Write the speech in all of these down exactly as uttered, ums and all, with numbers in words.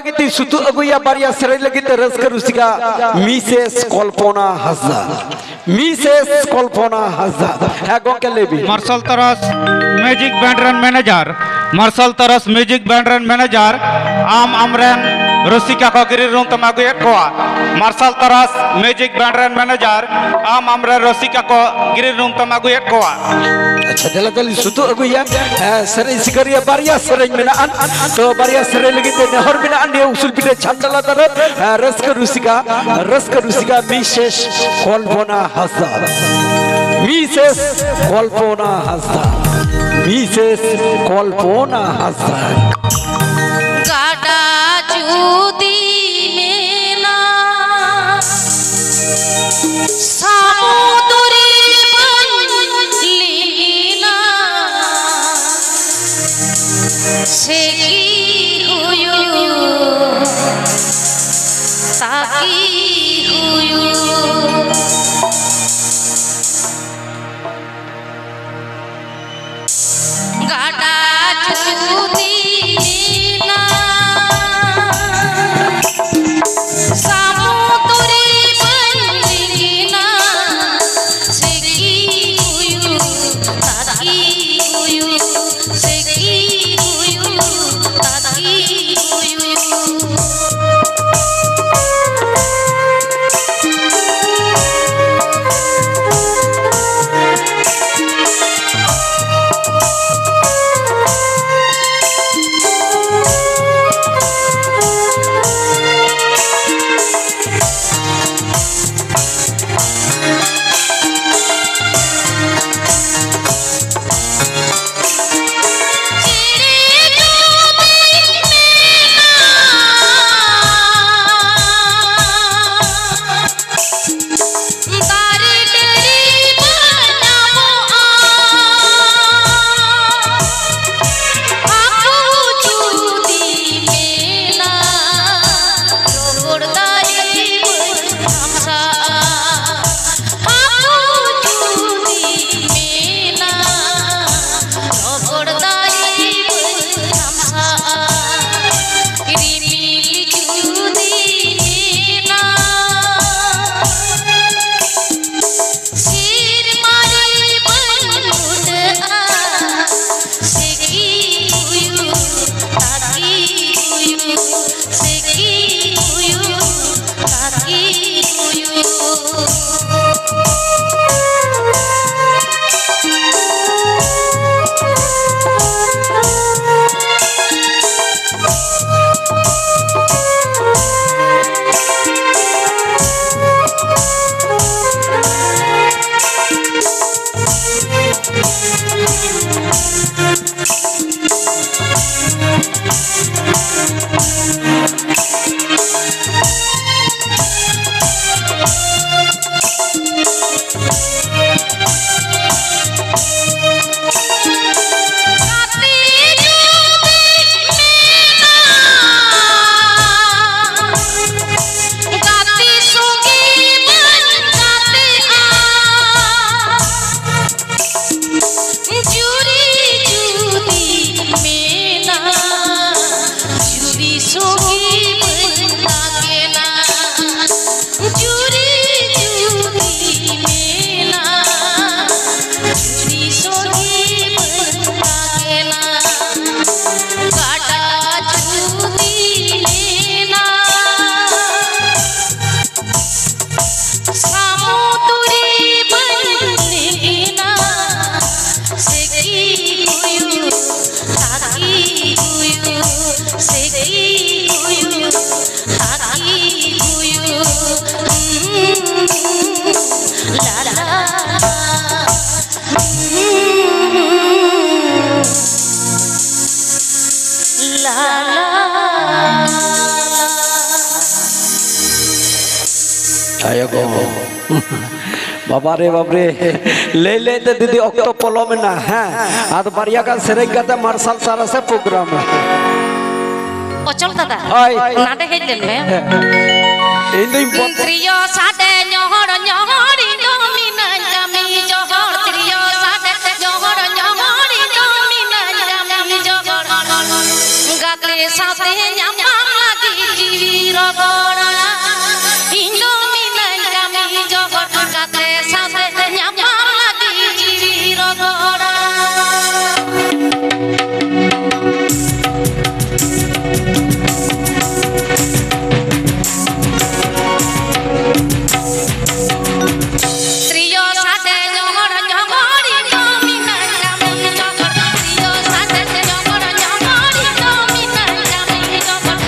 ᱞᱟᱹᱜᱤᱫ ᱛᱮ ᱥᱩᱛᱩᱜ ᱟᱹᱜᱩᱭᱟ ᱵᱟᱨᱭᱟ ᱥᱮᱨᱮᱧ ᱞᱟᱹᱜᱤᱫ ᱛᱮ ᱨᱟᱹᱥᱠᱟᱹ ᱨᱩᱥᱤᱠᱟ ᱢᱤᱥᱮᱥ ᱠᱚᱞᱯᱚᱱᱟ ᱦᱟᱸᱥᱫᱟ᱾ ᱢᱤᱥᱮᱥ ᱠᱚᱞᱯᱚᱱᱟ ᱦᱟᱸᱥᱫᱟ᱾ ᱦᱮᱸ ᱜᱚᱝᱠᱮ, ᱞᱟᱹᱭ ᱵᱤᱱ᱾ ᱢᱟᱨᱥᱟᱞ ᱛᱟᱨᱟᱥ ᱢᱤᱣᱡᱤᱠ ᱵᱮᱱᱰ ᱨᱮᱱ ᱢᱮᱱᱮᱡᱟᱨ, ᱢᱟᱨᱥᱟᱞ ᱛᱟᱨᱟᱥ ᱢᱤᱣᱡᱤᱠ ᱵᱮᱱᱰ ᱨᱮᱱ ᱢᱮᱱᱮᱡᱟᱨ, ᱟᱢ ᱟᱢᱨᱮᱱ ᱨᱩᱥᱤᱠᱟ ᱠᱚ ᱜᱨᱤᱱ ᱨᱩᱢ ᱛᱮᱢ ᱟᱹᱜᱩᱭᱮᱫ ᱠᱚᱣᱟ᱾ ᱢᱟᱨᱥᱟᱞ ᱛᱟᱨᱟᱥ ᱢᱤᱣᱡᱤᱠ ᱵᱮᱱᱰ ᱨᱮᱱ ᱢᱮᱱᱮᱡᱟᱨ, ᱟᱢ ᱟᱢᱨᱮᱱ ᱨᱩᱥᱤᱠᱟ ᱠᱚ ᱜᱨᱤᱱ ᱨᱩᱢ ᱛᱮᱢ ᱟᱹᱜᱩᱭᱮᱫ ᱠᱚᱣᱟ᱾ ᱟᱪᱪᱷᱟ, ᱫᱮᱞᱟ ᱫᱮᱞᱤ ᱥᱩᱛᱩᱜ ᱟᱹᱜᱩᱭᱟ᱾ ᱦᱮᱸ, ᱥᱮᱨᱮᱧ ᱥᱤᱠᱟᱹᱨᱤᱭᱟᱹ ᱵᱟᱨᱭᱟ ᱥᱮᱨᱮᱧ ᱢᱮᱱᱟᱜᱼᱟ᱾ ᱛᱚ ᱵᱟᱨᱭᱟ ᱥᱮᱨᱮᱧ ᱞᱟᱹᱜᱤᱫ ᱛᱮ ᱱᱮᱦᱚᱨ ᱢᱮᱱᱟᱜᱼᱟ ᱱᱤᱭᱟᱹ ᱩᱥᱩᱞ ᱯᱤᱴᱷᱟᱹ ᱪᱷᱟᱢᱰᱟᱞᱟ ᱛᱟᱨᱟ᱾ ᱦᱮᱸ, ᱨᱟᱹᱥᱠᱟᱹ ᱨᱩᱥᱤᱠᱟ, ᱨᱟᱹᱥᱠᱟᱹ ᱨᱩᱥᱤᱠᱟ ᱢᱤᱥᱮᱥ ᱠᱚᱞᱯᱚᱱᱟ ᱦᱟᱸᱥᱫᱟ᱾ ᱢᱤᱥᱮᱥ ᱠᱚᱞᱯᱚᱱᱟ ᱦᱟᱸᱥᱫᱟ᱾ ᱢᱤᱥᱮᱥ ᱠᱚᱞᱯᱚᱱᱟ ᱦᱟᱸᱥᱫᱟ᱾ ᱜᱟᱰᱟ ᱡᱩᱫᱤ ᱢᱮᱱᱟ ᱥᱟᱹᱢᱩᱫᱨᱤ ᱵᱟᱹᱧ ᱞᱤᱸᱜᱤᱱᱟ, ᱥᱮ ᱠᱤ ᱦᱩᱭᱩᱜ, ᱛᱟᱠᱤ ᱦᱩᱭᱩᱜ᱾ ᱜᱟᱰᱟ ᱡᱩᱫᱤ ᱟᱭᱳ ᱜᱚ᱾ ᱵᱟᱵᱟ ᱨᱮ, ᱵᱟᱵ ᱨᱮ᱾ ᱞᱟᱹᱭ ᱞᱟᱹᱭ ᱛᱮ ᱫᱤᱫᱤ ᱚᱠᱛᱚ ᱯᱚᱞᱚᱢ ᱮᱱᱟ, ᱦᱮᱸ᱾ ᱟᱫᱚ ᱵᱟᱨᱭᱟ ᱜᱟᱱ ᱥᱮᱨᱮᱧ ᱠᱟᱛᱮ ᱢᱟᱨᱥᱟᱞ ᱛᱟᱨᱟ ᱥᱮ ᱯᱨᱳᱜᱨᱟᱢ᱾ ᱚᱪᱚᱞ ᱫᱟᱫᱟ, ᱦᱳᱭ᱾ ᱱᱟᱰᱮ ᱦᱮᱡ ᱞᱮᱱ ᱢᱮ᱾ ᱦᱮᱸ᱾ ᱤᱧ ᱫᱩᱧ ᱵᱚ- ᱛᱤᱨᱭᱳ ᱥᱟᱰᱮ ᱧᱚᱦᱚᱲ ᱧᱚᱦᱚᱲ, ᱤᱧ ᱫᱚ ᱢᱤᱱᱟᱹᱧ ᱠᱟᱹᱢᱤ ᱡᱚᱦᱚᱲ᱾ ᱛᱤᱨᱭᱳ ᱥᱟᱰᱮ ᱧᱚᱦᱚᱲ ᱧᱚᱦᱚᱲ, ᱤᱧ ᱫᱚ ᱢᱤᱱᱟᱹᱧ ᱠᱟᱹᱢᱤ ᱡᱚᱦᱚᱲ᱾ ᱜᱟᱛᱮ ᱥᱟᱶᱛᱮ ᱧᱟᱯᱟᱢ ᱞᱟᱹᱜᱤᱫ ᱡᱤᱣᱤ ᱨᱚᱜᱚᱲᱟ᱾ ᱤᱧ ᱫᱚ ᱢᱤᱱᱟᱹᱧ ᱠᱟᱹᱢᱤ ᱡᱚᱦᱚᱲ᱾ ᱜᱟᱛᱮ ᱥᱟᱶᱛᱮ ᱧᱟᱯᱟᱢ ᱞᱟᱹᱜᱤᱫ ᱡᱤᱣᱤ ᱨᱚᱜᱚᱲᱟ᱾ ᱛᱤᱨᱭᱳ ᱥᱟᱰᱮ ᱧᱚᱦᱚᱲ ᱧᱚᱦᱚᱲ, ᱤᱧ ᱫᱚ ᱢᱤᱱᱟᱹᱧ ᱠᱟᱹᱢᱤ ᱡᱚᱦᱚᱲ᱾ ᱛᱤᱨᱭᱳ ᱥᱟᱰᱮ ᱧᱚᱦᱚᱲ ᱧᱚᱦᱚᱲ, ᱤᱧ ᱫᱚ ᱢᱤᱱᱟᱹᱧ ᱠᱟᱹᱢᱤ ᱡᱚᱦᱚᱲ᱾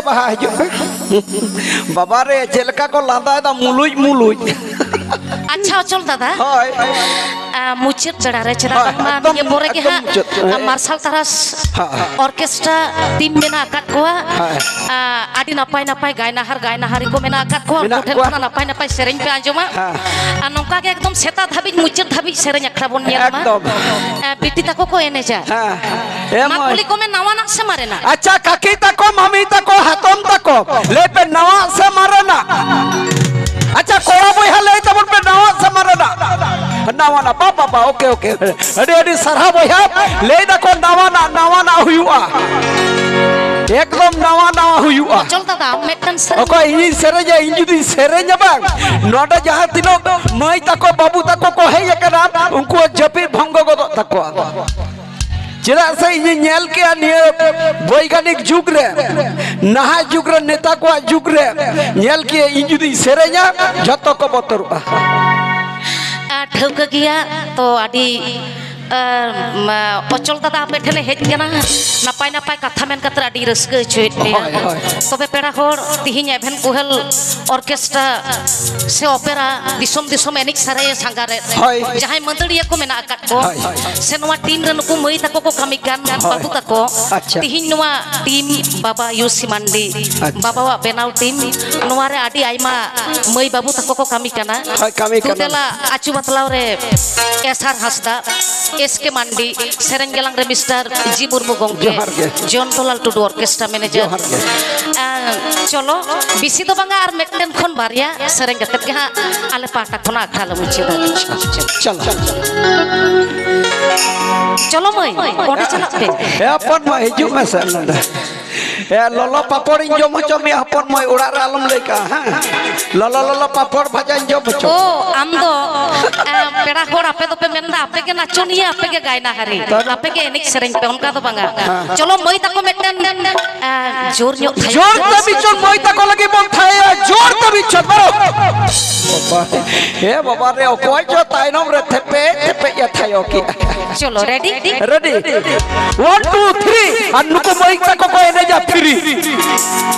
ᱵᱟᱦᱟ ᱦᱤᱡᱩᱜ ᱢᱮ᱾ ᱵᱟᱵᱟ ᱨᱮ, ᱪᱮᱫ ᱞᱮᱠᱟ ᱠᱚ ᱞᱟᱸᱫᱟᱭᱮᱫᱟ, ᱢᱩᱞᱩᱡ ᱢᱩᱞᱩᱡ᱾ ᱟᱪᱪᱷᱟ, ᱚᱪᱚᱞ ᱫᱟᱫᱟ᱾ ᱦᱳᱭ᱾ ᱟ, ᱢᱩᱪᱟᱹᱫ ᱵᱮᱲᱟ ᱨᱮ ᱪᱮᱫᱟᱜ ᱦᱳᱭ, ᱵᱟᱝᱢᱟ ᱮᱠᱫᱚᱢ, ᱱᱤᱭᱟᱹ ᱯᱚᱨᱮ ᱜᱮ ᱮᱠᱫᱚᱢ ᱦᱟᱸᱜ, ᱢᱩᱪᱟᱹᱫ᱾ ᱟ, ᱦᱮᱸ᱾ ᱢᱟᱨᱥᱟᱞ ᱛᱟᱨᱟᱥ ᱦᱮᱸ᱾ ᱚᱨᱠᱮᱥᱴᱨᱟ ᱴᱤᱢ ᱢᱮᱱᱟᱜ ᱟᱠᱟᱫ ᱠᱚᱣᱟ᱾ ᱦᱮᱸ᱾ ᱟ, ᱟᱹᱰᱤ ᱱᱟᱯᱟᱭ ᱱᱟᱯᱟᱭ ᱜᱟᱭᱱᱟᱦᱟᱨ ᱜᱟᱭᱱᱟᱦᱟᱨᱤ ᱠᱚ ᱢᱮᱱᱟᱜ ᱟᱠᱟᱫ ᱠᱚᱣᱟ᱾ ᱢᱮᱱᱟᱜ ᱩᱱᱠᱩ ᱴᱷᱮᱱ ᱠᱚᱣᱟ᱾ ᱠᱷᱚᱱᱟᱜ ᱱᱟᱯᱟᱭ ᱱᱟᱯᱟᱭ ᱥᱮᱨᱮᱧ ᱯᱮ ᱟᱸᱡᱚᱢᱟ᱾ ᱦᱮᱸ᱾ ᱟᱨ ᱱᱚᱝᱠᱟ ᱜᱮ ᱮᱠᱫᱚᱢ ᱥᱮᱛᱟᱜ ᱫᱷᱟᱹᱵᱤᱡ, ᱢᱩᱪᱟᱹᱫ ᱫᱷᱟᱹᱵᱤᱡ ᱥᱮᱨᱮᱧ ᱟᱠᱷᱲᱟ ᱵᱚᱱ ᱧᱮᱞ ᱢᱟ᱾ ᱮᱠᱫᱚᱢ᱾ ᱟ, ᱵᱤᱴᱤ ᱛᱟᱠᱚ ᱠᱚ ᱮᱱᱮᱡᱟ᱾ ᱦᱮᱸ᱾ ᱮ ᱢᱟ ᱢᱟᱹᱭ᱾ ᱠᱩᱞᱤ ᱠᱚᱢᱮ, ᱱᱟᱣᱟᱱᱟᱜ ᱥᱮ ᱢᱟᱨᱮᱱᱟᱜ? ᱟᱪᱪᱷᱟ, ᱠᱟᱠᱤ ᱛᱟᱠᱚ, ᱢᱟᱢᱤ ᱛᱟᱠᱚ, ᱦᱟᱛᱚᱢ ᱛᱟᱠᱚ, ᱞᱟᱹᱭ ᱯᱮ, ᱱᱟᱣᱟ ᱥᱮ ᱢᱟᱨᱮᱱᱟᱜ? ᱟᱪᱪᱷᱟ, ᱠᱚᱲᱟ ᱵᱚᱭᱦᱟ, ᱞᱟᱹᱭ ᱛᱟᱵᱚᱱ ᱯᱮ, ᱱᱟᱣᱟ ᱥᱮ ᱢᱟᱨᱮᱱᱟᱜ? ᱱᱟᱣᱟᱱᱟᱜ᱾ ᱵᱟ, ᱵᱟ, ᱵᱟ, ᱳᱠᱮ, ᱳᱠᱮ᱾ ᱟᱹᱰᱤ, ᱟᱹᱰᱤ ᱥᱟᱨᱦᱟᱣ ᱵᱚᱭᱦᱟ᱾ ᱞᱟᱹᱭ ᱫᱟᱠᱚ, ᱱᱟᱣᱟᱱᱟᱜ, ᱱᱟᱣᱟᱱᱟᱜ ᱦᱩᱭᱩᱜᱼᱟ᱾ ᱮᱠᱫᱚᱢ ᱱᱟᱣᱟ, ᱱᱟᱣᱟ ᱦᱩᱭᱩᱜᱼᱟ᱾ ᱚᱪᱚᱞ ᱫᱟᱫᱟ, ᱢᱤᱫᱴᱟᱝ ᱥᱮᱨᱮᱧ᱾ ᱚᱠᱚᱭ, ᱤᱧᱤᱧ ᱥᱮᱨᱮᱧᱟ? ᱤᱧ ᱡᱩᱫᱤᱧ ᱥᱮᱨᱮᱧᱟ ᱵᱟᱝ, ᱱᱚᱰᱮ ᱡᱟᱦᱟᱸ ᱛᱤᱱᱟᱹᱜ ᱢᱟᱹᱭ ᱛᱟᱠᱚ, ᱵᱟᱹᱵᱩ ᱛᱟᱠᱚ ᱠᱚ ᱦᱮᱡ ᱟᱠᱟᱱᱟ, ᱩᱱᱠᱩᱣᱟᱜ ᱡᱟᱹᱯᱤᱫ ᱵᱷᱚᱝᱜᱚ ᱜᱚᱫᱚᱜ ᱛᱟᱠᱚᱣᱟ᱾ ᱪᱮᱫᱟᱜ ᱥᱮ ᱤᱧᱤᱧ ᱧᱮᱞ ᱠᱮᱜᱼᱟ ᱱᱤᱭᱟᱹ ᱵᱳᱭᱜᱟᱱᱤᱠ ᱡᱩᱜᱽ ᱨᱮ, ᱱᱟᱦᱟᱜ ᱡᱩᱜᱽ ᱨᱮ, ᱱᱮᱛᱟ ᱠᱚᱣᱟᱜ ᱡᱩᱜᱽ ᱨᱮ ᱧᱮᱞ ᱠᱮᱜᱼᱟ, ᱤᱧ ᱡᱩᱫᱤᱧ ᱥᱮᱨᱮᱧᱟ, ᱡᱷᱚᱛᱚ ᱠᱚ ᱵᱚᱛᱚᱨᱚᱜᱼᱟ᱾ ᱟᱨ ᱴᱷᱟᱹᱣᱠᱟᱹ ᱜᱮᱭᱟ ᱛᱚ, ᱟᱹᱰᱤ, ᱟᱨ, ᱢᱟ, ᱚᱪᱚᱞ ᱫᱟᱫᱟ ᱟᱯᱮ ᱴᱷᱮᱱᱮ ᱦᱮᱡ ᱠᱟᱱᱟ, ᱱᱟᱯᱟᱭ ᱱᱟᱯᱟᱭ ᱠᱟᱛᱷᱟ ᱢᱮᱱ ᱠᱟᱛᱮ ᱟᱹᱰᱤ ᱨᱟᱹᱥᱠᱟᱹ ᱦᱚᱪᱚᱭᱮᱫ ᱯᱮᱭᱟ᱾ ᱦᱳᱭ, ᱦᱳᱭ᱾ ᱛᱚᱵᱮ ᱯᱮᱲᱟ ᱦᱚᱲ, ᱛᱤᱦᱤᱧ ᱮᱵᱷᱮᱱ ᱠᱩᱦᱮᱞ ᱚᱨᱠᱮᱥᱴᱨᱟ ᱥᱮ ᱚᱯᱮᱨᱟ ᱫᱤᱥᱚᱢ ᱫᱤᱥᱚᱢ ᱮᱱᱮᱡ ᱥᱟᱨᱮ ᱥᱟᱸᱜᱷᱟᱨᱮᱫ ᱦᱳᱭ᱾ ᱡᱟᱦᱟᱸᱭ ᱢᱟᱹᱫᱟᱹᱲᱤᱭᱟᱹ ᱠᱚ ᱢᱮᱱᱟᱜ ᱟᱠᱟᱫ ᱠᱚ, ᱦᱳᱭ, ᱦᱳᱭ᱾ ᱥᱮ ᱱᱚᱣᱟ ᱴᱤᱢ ᱨᱮ ᱱᱩᱠᱩ ᱢᱟᱹᱭ ᱛᱟᱠᱚ ᱠᱚ ᱠᱟᱹᱢᱤ ᱠᱟᱱ, ᱦᱳᱭ᱾ ᱵᱟᱹᱵᱩ ᱛᱟᱠᱚ, ᱟᱪᱪᱷᱟ᱾ ᱛᱤᱦᱤᱧ ᱱᱚᱣᱟ ᱴᱤᱢ ᱵᱟᱵᱟ ᱭᱩ ᱥᱤ ᱢᱟᱱᱰᱤ, ᱟᱪᱪᱷᱟ᱾ ᱵᱟᱵᱟᱣᱟᱜ ᱵᱮᱱᱟᱣ ᱴᱤᱢ, ᱱᱚᱣᱟ ᱨᱮ ᱟᱹᱰᱤ ᱟᱭᱢᱟ ᱢᱟᱹᱭ ᱵᱟᱹᱵᱩ ᱛᱟᱠᱚ ᱠᱚ ᱠᱟᱹᱢᱤ ᱠᱟᱱᱟ᱾ ᱦᱳᱭ, ᱠᱟᱹᱢᱤ ᱠᱟᱱᱟ᱾ ᱫᱩᱫᱮᱞᱟ ᱟᱹᱪᱩ ᱵᱟᱛᱞᱟᱣ ᱨᱮ ᱮᱥ ᱟᱨ ᱦᱟᱸᱥᱫᱟ, ᱮᱥ ᱠᱮ ᱢᱟᱱᱰᱤ, ᱥᱮᱨᱮᱧ ᱜᱮᱞᱟᱝ ᱨᱮ ᱢᱤᱥᱴᱟᱨ ᱡᱤ ᱢᱩᱨᱢᱩ ᱜᱚᱝᱠᱮ, ᱡᱚᱦᱟᱨ ᱜᱮ᱾ ᱡᱚᱱᱛᱚᱞᱟᱞ ᱴᱩᱰᱩ ᱚᱨᱠᱮᱥᱴᱨᱟ ᱢᱮᱱᱮᱡᱟᱨ᱾ ᱡᱚᱦᱟᱨ ᱜᱮ᱾ ᱟᱨ ᱪᱚᱞᱚ, ᱵᱮᱥᱤ ᱫᱚ ᱵᱟᱝᱟ, ᱟᱨ ᱢᱤᱫᱴᱮᱱ ᱠᱷᱚᱱ ᱵᱟᱨᱭᱟ ᱥᱮᱨᱮᱧ ᱠᱟᱛᱮᱫ ᱜᱮ ᱦᱟᱸᱜ ᱟᱞᱮ ᱯᱟᱦᱴᱟ ᱠᱷᱚᱱᱟᱜ ᱟᱠᱷᱲᱟ ᱞᱮ ᱢᱩᱪᱟᱹᱫᱟ᱾ ᱪᱚᱞᱚ᱾ ᱪᱚᱞᱚ ᱢᱟᱹᱭ, ᱚᱸᱰᱮ ᱪᱟᱞᱟᱜ ᱯᱮ᱾ ᱮ ᱦᱚᱯᱚᱱ ᱢᱟᱹᱭ, ᱦᱤᱡᱩᱜ ᱢᱮᱥᱮ ᱱᱚᱰᱮ᱾ ᱮ ᱞᱚᱞᱚ ᱯᱟᱯᱚᱲᱤᱧ ᱡᱚᱢ ᱦᱚᱪᱚ ᱢᱮᱭᱟ ᱦᱚᱯᱚᱱ ᱢᱟᱹᱭ, ᱚᱲᱟᱜ ᱨᱮ ᱟᱞᱚᱢ ᱞᱟᱹᱭ ᱠᱟᱜᱼᱟ, ᱦᱮᱸ? ᱞᱚᱞᱚ ᱞᱚᱞᱚ ᱯᱟᱯᱚᱲ ᱵᱷᱟᱡᱟᱧ ᱡᱚᱢ ᱦᱚᱪᱚ ᱢᱮᱭᱟ᱾ ᱳ, ᱟᱢ ᱫᱚ ᱯᱮᱲᱟ ᱦᱚᱲ ᱟᱯᱮ ᱫᱚᱯᱮ ᱢᱮᱱᱫᱟ ᱟᱯᱮ ᱜᱮ ᱱᱟᱪᱚᱱᱤᱭᱟᱹ, ᱟᱯᱮ ᱜᱮ ᱜᱟᱭᱱᱟᱦᱟᱨᱤ, ᱟᱯᱮ ᱜᱮ ᱮᱱᱮᱡ ᱥᱮᱨᱮᱧ ᱯᱮ, ᱚᱱᱠᱟ ᱫᱚ ᱵᱟᱝᱟ᱾ ᱪᱚᱞᱚ ᱢᱟᱹᱭ ᱛᱟᱠᱚ ᱢᱤᱫᱴᱮᱱ ᱡᱳᱨ ᱧᱚᱜ ᱛᱷᱟᱭᱚ ᱡᱳᱨ ᱛᱟᱵᱤ ᱪᱚ ᱢᱟᱹᱭ ᱛᱟᱠᱚ ᱞᱟᱹᱜᱤᱫ ᱵᱚᱱ ᱛᱷᱟᱭᱚᱭᱟ, ᱡᱳᱨ ᱛᱟᱵᱤ ᱪᱚ ᱵᱟᱨᱚ᱾ ᱵᱟᱵᱟ ᱨᱮ, ᱦᱮ ᱵᱟᱵᱟ ᱨᱮ, ᱚᱠᱚᱭ ᱪᱚ ᱛᱟᱭᱱᱚᱢ ᱨᱮ ᱛᱷᱮᱯᱮ ᱛᱷᱮᱯᱮ ᱮ ᱛᱷᱟᱭᱚ ᱠᱮᱜᱼᱟ᱾ ᱪᱚᱞᱚ, ready? Ready? One, two, three. ᱟᱨ ᱱᱩᱠᱩ ᱢᱟᱹᱭ ᱛᱟᱠᱚ ᱠᱚ ᱮᱱᱮᱡᱟ ᱯᱷᱨᱤ᱾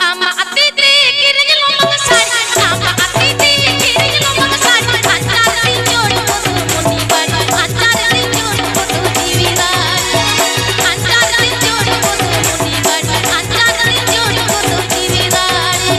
ᱟᱢᱟᱜ ᱛᱤ ᱛᱮ ᱠᱤᱨᱤᱧ ᱞᱚᱢᱟᱝ ᱥᱟᱹᱲᱤ, ᱟᱢᱟᱜ ᱛᱤ ᱛᱮ ᱠᱤᱨᱤᱧ ᱞᱚᱢᱟᱝ ᱥᱟᱹᱲᱤ, ᱟᱪᱟᱨ ᱥᱤᱧᱚᱨ ᱢᱚᱫᱷᱩᱢᱚᱱᱤ ᱵᱟᱹᱲᱤ, ᱟᱪᱟᱨ ᱥᱤᱧᱚᱨ ᱢᱚᱫᱷᱩ ᱡᱤᱣᱤ ᱫᱟᱲᱮ, ᱟᱪᱟᱨ ᱥᱤᱧᱚᱨ ᱢᱚᱫᱷᱩᱢᱚᱱᱤ ᱵᱟᱹᱲᱤ, ᱟᱪᱟᱨ ᱥᱤᱧᱚᱨ ᱢᱚᱫᱷᱩ ᱡᱤᱣᱤ ᱫᱟᱲᱮ᱾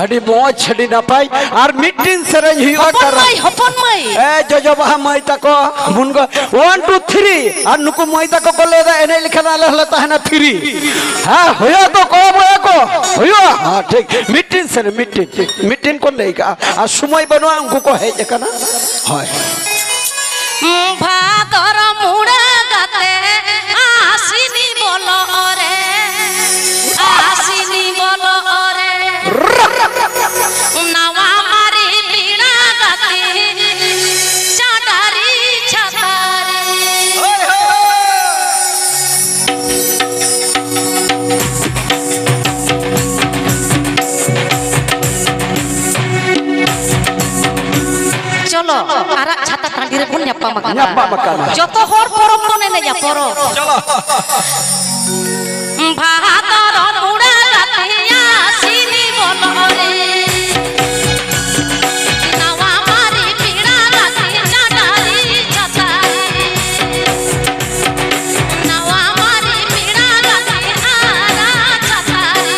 ᱟᱹᱰᱤ ᱢᱚᱡᱽ, ᱟᱹᱰᱤ ᱱᱟᱯᱟᱭ᱾ ᱟᱨ ᱢᱤᱫᱴᱤᱱ ᱥᱮᱨᱮᱧ ᱦᱩᱭᱩᱜᱼᱟ, ᱦᱚᱯᱚᱱ ᱠᱟᱨᱟᱢ᱾ ᱢᱟᱹᱭ, ᱦᱚᱯᱚᱱ ᱢᱟᱹᱭ᱾ ᱮ, ᱡᱚᱡᱚ ᱵᱟᱦᱟ ᱢᱟᱹᱭ ᱛᱟᱠᱚ, ᱢᱩᱱᱜᱟᱹ, one, two, three᱾ ᱟᱨ ᱱᱩᱠᱩ ᱢᱟᱹᱭ ᱛᱟᱠᱚ ᱠᱚ ᱞᱟᱹᱭᱫᱟ, ᱮᱱᱮᱡ ᱞᱮᱠᱷᱟᱱ ᱟᱞᱮ ᱦᱚᱸᱞᱮ ᱛᱟᱦᱮᱱᱟ free᱾ ᱦᱮᱸ, ᱦᱩᱭᱩᱜᱼᱟ ᱛᱚ, ᱠᱚᱲᱟ ᱵᱚᱭᱦᱟ ᱠᱚ? ᱦᱩᱭᱩᱜᱼᱟ᱾ ᱦᱮᱸ, ᱴᱷᱤᱠ᱾ ᱢᱤᱫᱴᱤᱱ ᱥᱮᱨᱮᱧ, ᱢᱤᱫᱴᱤᱱ, ᱢᱤᱫᱴᱤᱱ ᱠᱚ ᱞᱟᱹᱭ ᱠᱟᱜᱼᱟ᱾ ᱟᱨ ᱥᱚᱢᱚᱭ ᱵᱟᱹᱱᱩᱜᱼᱟ, ᱩᱱᱠᱩ ᱠᱚ ᱦᱮᱡ ᱟᱠᱟᱱᱟ᱾ ᱦᱳᱭ᱾ ᱵᱷᱟᱫᱚᱨ ᱢᱩᱲᱟᱹ ᱜᱟᱛᱮ ᱟᱥᱤᱱᱤ ᱵᱚᱞᱚᱜ ᱨᱮ, ᱟᱥᱤᱱᱤ ᱵᱚᱞᱚᱜ ᱨᱮ, ᱱᱟᱣᱟ ᱢᱟᱨᱮ ᱯᱮᱲᱟ ᱜᱟᱛᱮ ᱪᱟᱰᱟᱨᱤ ᱪᱷᱟᱛᱟᱨᱤ᱾ ᱪᱚᱞᱚ, ᱟᱨᱟᱜ ᱪᱷᱟᱛᱟ ᱴᱟᱺᱰᱤ ᱨᱮᱵᱚᱱ ᱧᱟᱯᱟᱢ ᱟᱠᱟᱱᱟ᱾ ᱧᱟᱯᱟᱢ ᱟᱠᱟᱱᱟ᱾ ᱡᱚᱛᱚ ᱦᱚᱲ ᱯᱚᱨᱚᱵᱽ ᱵᱚᱱ ᱮᱱᱮᱡᱟ, ᱯᱚᱨᱚᱵᱽ᱾ ᱪᱚᱞᱚ᱾ ᱵᱷᱟᱫᱚᱨ ᱢᱩᱲᱟᱹ ᱜᱟᱛᱮᱭᱟ ᱥᱤᱱᱤ ᱵᱚᱞᱚ ᱨᱮ᱾ ᱱᱟᱣᱟ ᱢᱟᱨᱮ ᱯᱮᱲᱟ ᱜᱟᱛᱮ ᱪᱟᱰᱟᱨᱤ ᱪᱷᱟᱛᱟᱨᱤ᱾ ᱱᱟᱣᱟ ᱢᱟᱨᱮ ᱯᱮᱲᱟ ᱜᱟᱛᱮ ᱟᱨᱟᱜ ᱪᱷᱟᱛᱟᱨᱤ᱾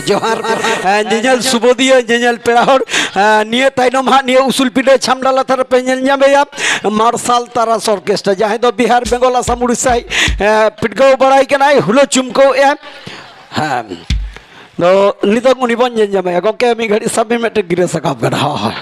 ᱡᱚᱦᱟᱨ᱾ ᱮ, ᱧᱮᱧᱮᱞ ᱥᱩᱵᱳᱫᱤᱭᱟᱹ, ᱧᱮᱧᱮᱞ ᱯᱮᱲᱟ ᱦᱚᱲ, ᱮ, ᱱᱤᱭᱟᱹ ᱛᱟᱭᱱᱚᱢ ᱦᱟᱸᱜ ᱱᱤᱭᱟᱹ ᱩᱥᱩᱞ ᱯᱤᱸᱰᱟᱹ ᱪᱷᱟᱢᱰᱟ ᱞᱟᱛᱟᱨ ᱨᱮᱯᱮ ᱧᱮᱞ ᱧᱟᱢᱮᱭᱟ ᱢᱟᱨᱥᱟᱞ ᱛᱟᱨᱟᱥ ᱚᱨᱠᱮᱥᱴᱨᱟ, ᱡᱟᱦᱟᱸᱭ ᱫᱚ ᱵᱤᱦᱟᱨ, ᱵᱮᱝᱜᱚᱞ, ᱟᱥᱟᱢ, ᱩᱲᱤᱥᱥᱟ, ᱮ, ᱯᱤᱰᱜᱟᱹᱣ ᱵᱟᱲᱟᱭ ᱠᱟᱱᱟᱭ, ᱦᱩᱞᱟᱹ ᱪᱩᱢᱠᱟᱹᱣ ᱮ᱾ ᱦᱮᱸ, ᱛᱚ ᱱᱤᱛᱚᱜ ᱩᱱᱤ ᱵᱚᱱ ᱧᱮᱞ ᱧᱟᱢᱮᱭᱟ᱾ ᱜᱚᱢᱠᱮ, ᱢᱤᱫ ᱜᱷᱟᱹᱲᱤᱡ ᱥᱟᱵ ᱢᱮ, ᱢᱤᱫᱴᱮᱱ ᱜᱤᱨᱟᱹ ᱥᱟᱠᱟᱢ ᱠᱟᱱᱟ᱾ ᱦᱳᱭ, ᱦᱳᱭ᱾